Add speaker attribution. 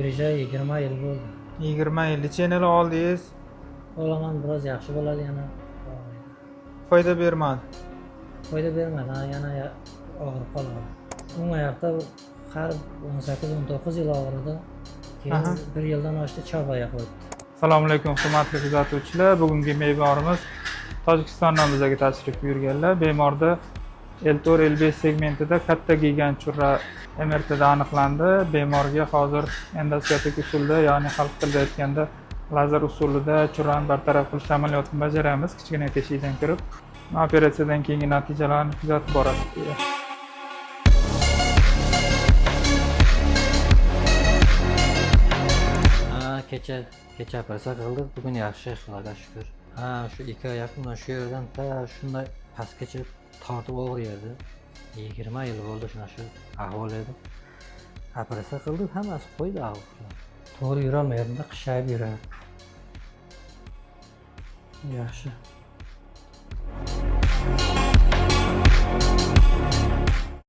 Speaker 1: Grija 20 yil bo'ldi.
Speaker 2: 20 yil. Лечение oldingiz,
Speaker 1: Olaman, biroz yaxshi bo'ladi, yana og'riydi.
Speaker 2: Foyda bermadi.
Speaker 1: Foyda bermadi, ha, yana og'rib qoladi. O'ng oyoqda har 18-19 yil og'ridi. Keyin bir yildan oshdi, chap oyoq o'tdi.
Speaker 2: Assalomu alaykum, hurmatli kuzatuvchilar. Bugungi bemorimiz Tojikistondan bizga tashrif buyurganlar. Bemorda L4 L5 segmentida katta gigant churra MRTda aniqlandi. Bemorga hozir endoskopik usulda, ya'ni xalq tilida aytganda lazer usulida churrani bartaraf qilish amaliyotini bajaramiz, kichkina teshikdan kirib. Operatsiyadan keyingi natijalarni kuzatib borasiz.
Speaker 1: Ha, kecha operatsiya qildik, bugun yaxshi, Xudoga shukur. Ha, shu ikki oyoqimdan shu yerdan ta shunday pastgacha tortib og'riydi. 20 yil bo'ldi shuna shu ahvol edi. Operatsiya qildik, hammasi qo'ydi og'riqlar. To'g'ri yurolmayapti, qishayib yuradi. Yaxshi.